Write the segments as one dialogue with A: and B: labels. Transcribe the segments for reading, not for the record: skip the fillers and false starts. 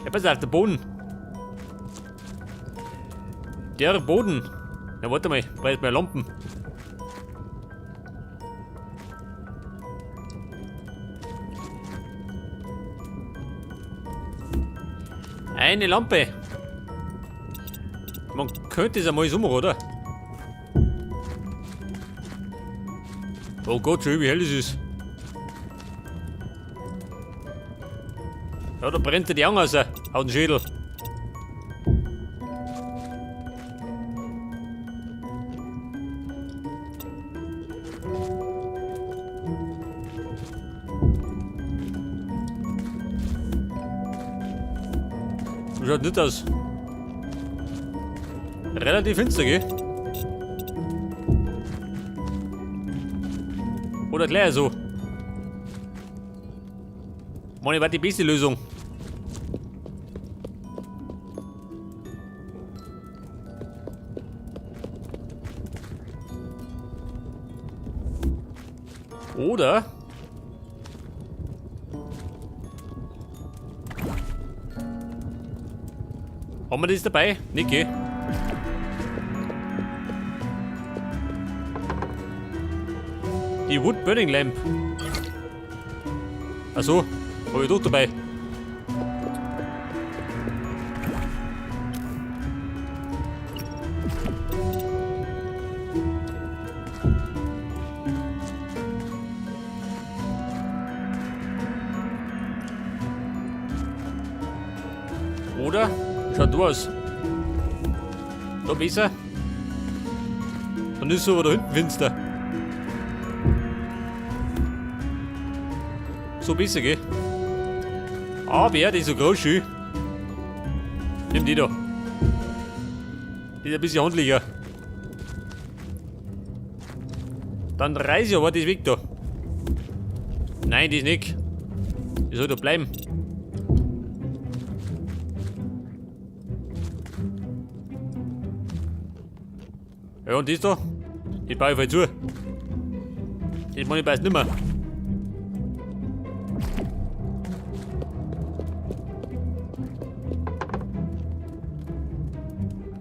A: Ja, pass auf, der Boden. Der Boden. Ja, warte mal, brauche ich Lampen. Eine Lampe. Man könnte es einmal so machen, oder? Oh Gott, schön, wie hell es ist. Ja, da brennt dir die Augen aus, auf den Schädel. Schaut nicht aus. Relativ finster, gell? Oder gleich so. Meine war die beste Lösung. Oder haben wir das dabei? Niki. Die Wood Burning Lamp. Achso, habe ich doch dabei. Oder? Schaut du aus. Da besser. Dann ist es aber da hinten finster. So besser, gell? Aber die ist so groß schön. Nimm die da. Die ist ein bisschen handlicher. Dann reiß ich aber das weg da. Nein, das nicht. Die soll da bleiben. Ja, und das da? Die baue ich voll zu. Das mach ich bald nimmer.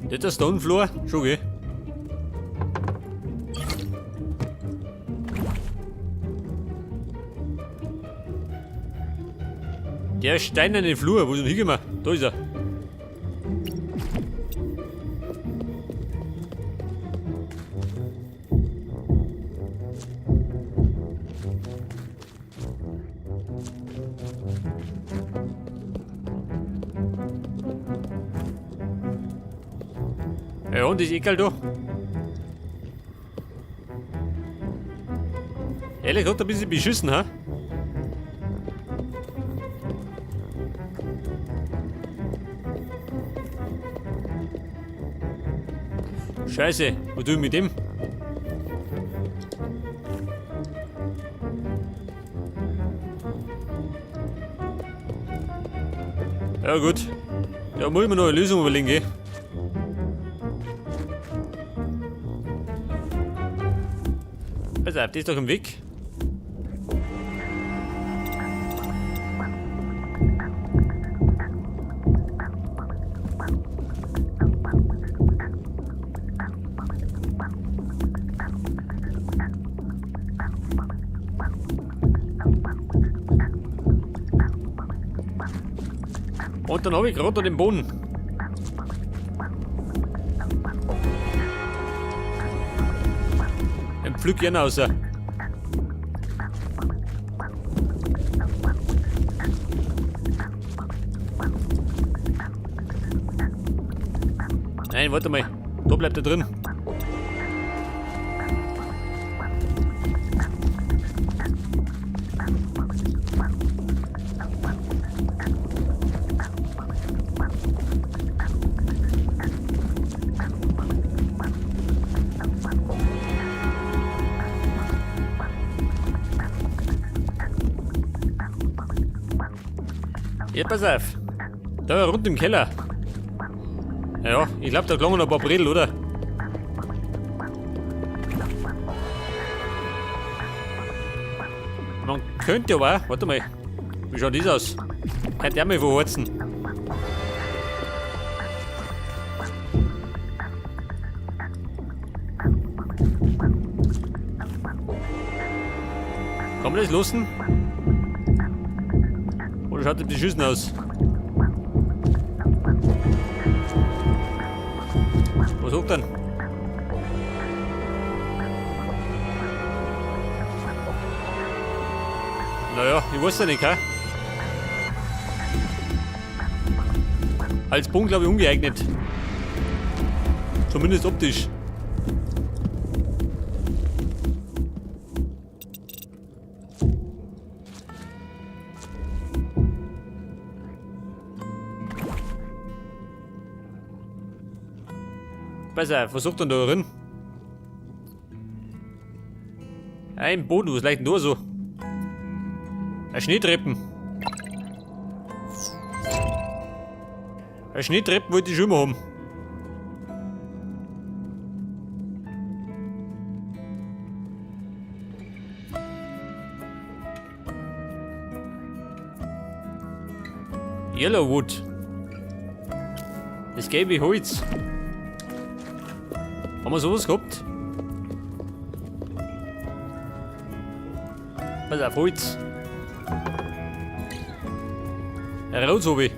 A: Das ist der Stone Floor? Schon, gell? Der steinerne Flur, wo ist denn hingekommen? Da ist er. Ja, und ist egal da. Ehrlich gesagt, ein bisschen beschissen, ha? Scheiße, was tue ich mit dem? Ja gut, da muss ich mir noch eine Lösung überlegen, gell? Pass auf, das ist doch im Weg. Und dann habe ich gerade den Boden. Ein Pflück gerne raus. Nein, warte mal. Da bleibt er drin. Ja, pass auf. Da rund im Keller. Ja, ich glaube, da klangen noch ein paar Bredel, oder? Man könnte aber auch, warte mal, wie schaut das aus? Könnte auch mal verheizen. Kann man das lassen? Oder schaut das beschissen aus? Was sagt denn? Naja, ich weiß ja nicht, hä? Als Boden, glaube ich, ungeeignet. Zumindest optisch. Besser, versucht dann da drin. Ein Boden, was leicht nur so. Ein Schneetreppen. Ein Schneetreppen wollte ich schon immer haben. Yellowwood. Das gelbe Holz. Haben wir sowas gehabt? Pass auf, Holz. Ein Rot hab ich.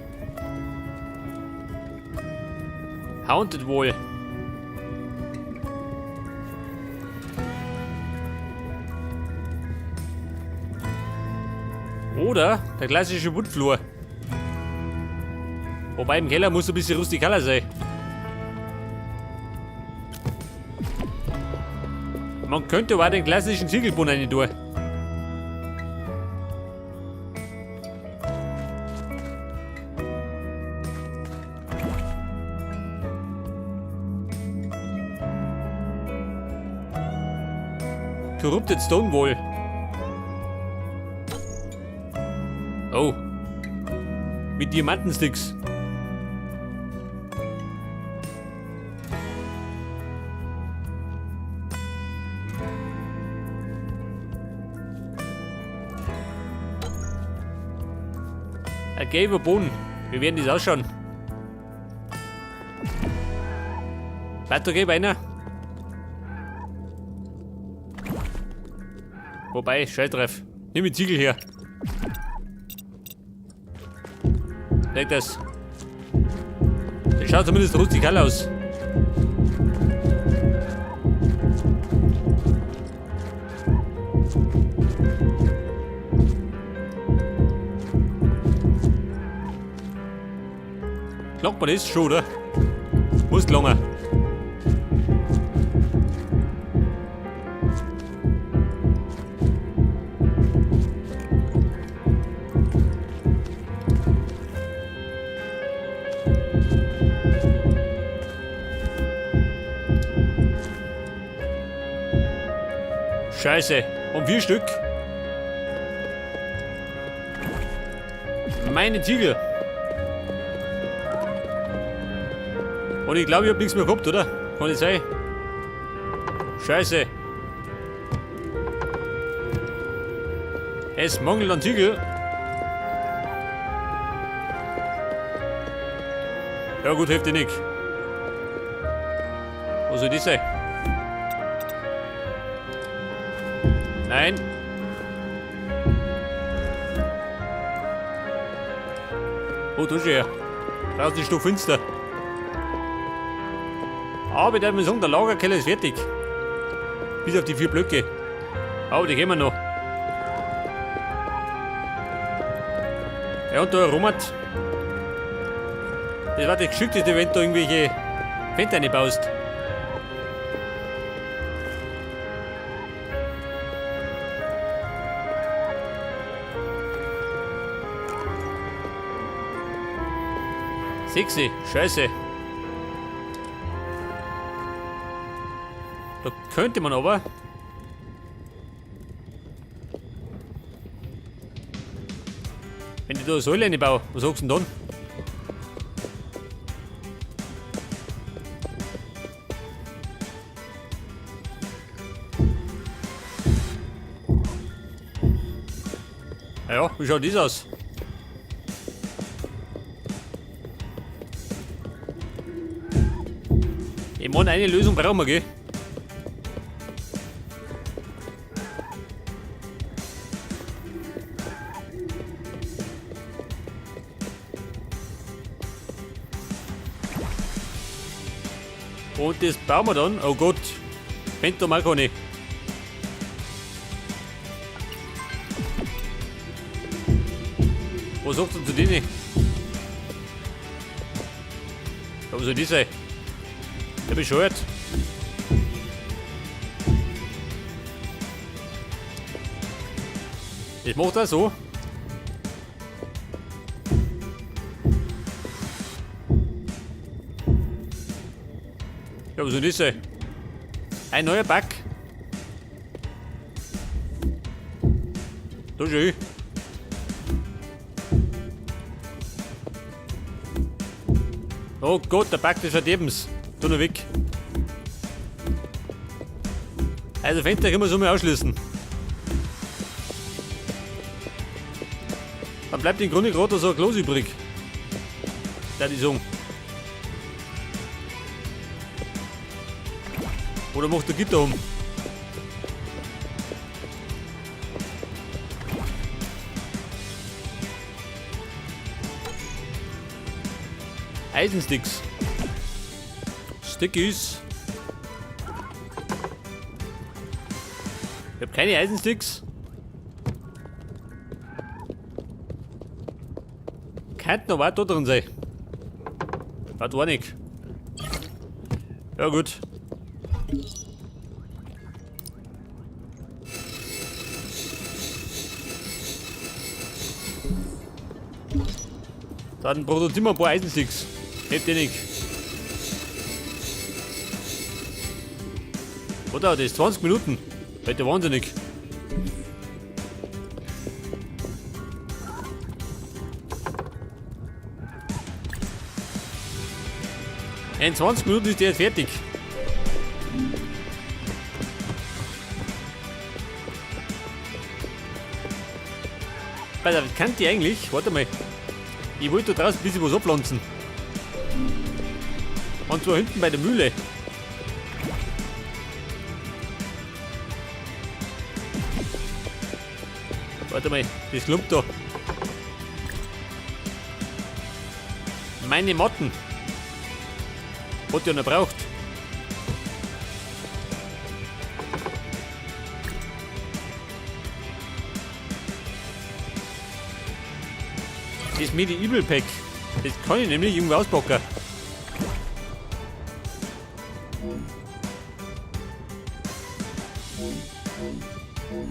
A: Haunted Wall. Oder der klassische Woodfloor. Wobei im Keller muss ein bisschen rustikaler sein. Man könnte aber auch den klassischen Ziegelboden rein tun. Corrupted Stonewall. Oh. Mit Diamantensticks. Ein gelber Boden. Wie werden das ausschauen? Weiter geht einer. Wobei, scheiß drauf. Nimm die Ziegel her. Leg das. Das schaut zumindest rustikal aus. Klappt man das schon, oder? Muss gelangen. Scheiße, um 4 Stück. Meine Ziegel. Und ich glaube, ich hab nichts mehr gehabt, oder? Kann nicht sein. Scheiße. Es mangelt an Ziegel. Ja gut, hilft dir nicht. Wo soll das sein? Nein. Oh, da schon her. Draußen ist doch finster. Aber ich darf mal sagen, der Lagerkeller ist fertig. Bis auf die 4 Blöcke. Aber die gehen wir noch. Ja, und da rummert. Das war das Geschickteste, wenn du da irgendwelche Fenster reinbaust. Sexy, scheiße. Da könnte man aber. Wenn ich da eine Säule reinbaue, was sagst du denn dann? Ja, wie schaut das aus? Ich meine, eine Lösung brauchen wir, gell? Und das bauen wir dann. Oh Gott. Fenster mal keine. Was sagt denn zu denen? Ja, was soll das sein? Der bescheuert. Das macht er so. Ja, was soll das sein? Ein neuer Bug. Da schön. Oh Gott, der Bug des Verderbens. Tu nur weg. Also Fenster können wir so mal ausschließen. Dann bleibt im Grunde gerade so ein Klos übrig. Da die sagen. Oder macht der Gitter um? Eisensticks. Stickies. Ich hab keine Eisensticks. Könnte noch weit da drin sein. Wart war nicht. Ja gut. Dann produzieren wir ein paar Eisensticks. Hätte ich nicht. Oder? Das ist 20 Minuten. Heute wahnsinnig. In 20 Minuten ist der jetzt fertig. Alter, was kann die eigentlich? Warte mal. Ich wollte da draußen ein bisschen was abpflanzen. Und zwar hinten bei der Mühle. Warte mal, das klumpt da. Meine Motten. Hat ja noch braucht. Das Medieval Pack. Das kann ich nämlich irgendwo auspacken.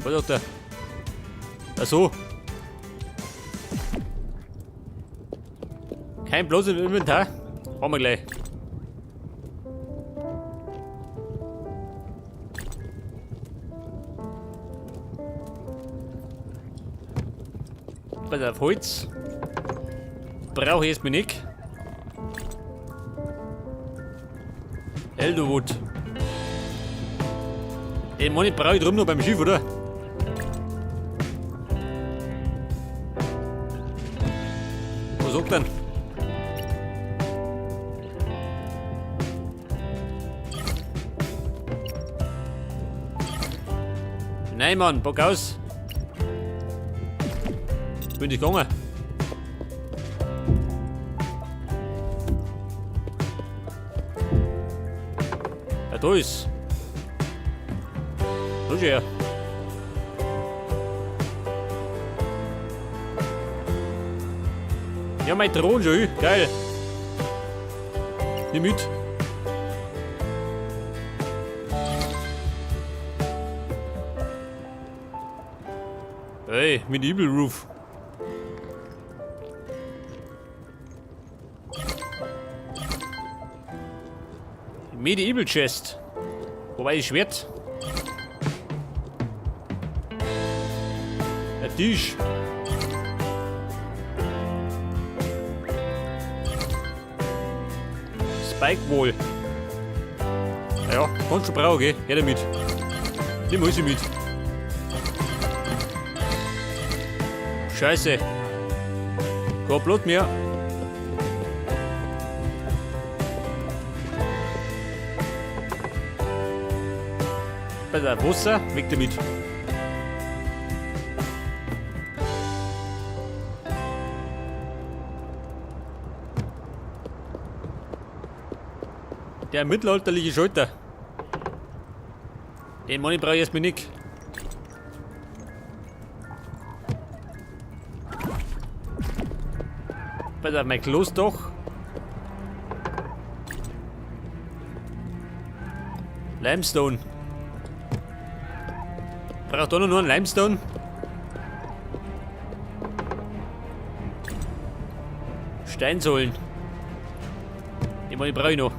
A: Was hat der? Ach so. Kein Platz im Inventar. Haben wir gleich. Pass auf, Holz. Brauche ich erstmal nicht. Elderwood. Den Money brauche ich drum noch beim Schiff, oder? Was sagt denn? Nein, Mann, Bock aus. Bin ich gegangen. Ja, da ist. Da ist er. Ja, mein Thron schon. Geil. Nimm mit. Hey, mit Evil Roof. Medieval Chest. Wobei das Schwert. Der Tisch. Spike Wall. Ja, kannst du brauchen, gell? Her damit. Nimm alles mit. Scheiße. Kein Blut mehr. Bei der Wasser, weg damit. Der mittelalterliche Schalter. Den Money brauche ich erstmal nicht. Pass auf, mein Kloß doch. Limestone. Braucht auch noch einen Limestone? Steinsohlen. Den Money brauche ich noch.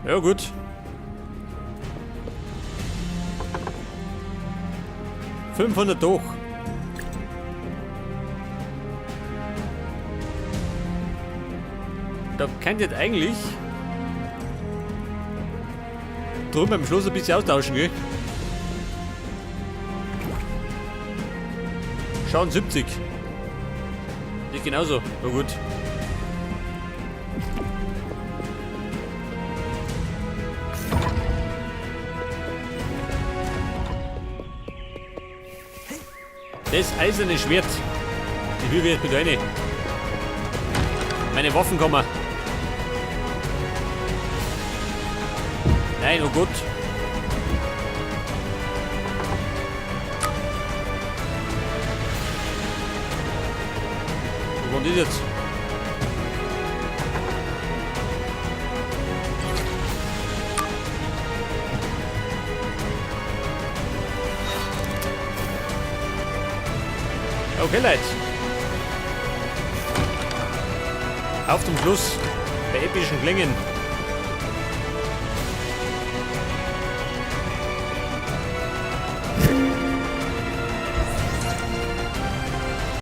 A: Ja, gut. 500 doch. Da könnt ihr eigentlich drum beim Schluss ein bisschen austauschen, gell? Schauen 70. Nicht genauso. Na gut. Das eiserne Schwert. Ich will jetzt mit rein. Meine Waffen kommen. Nein, oh Gott. Wo kommt das jetzt? Okay, Leute. Auf zum Schluss bei epischen Klängen.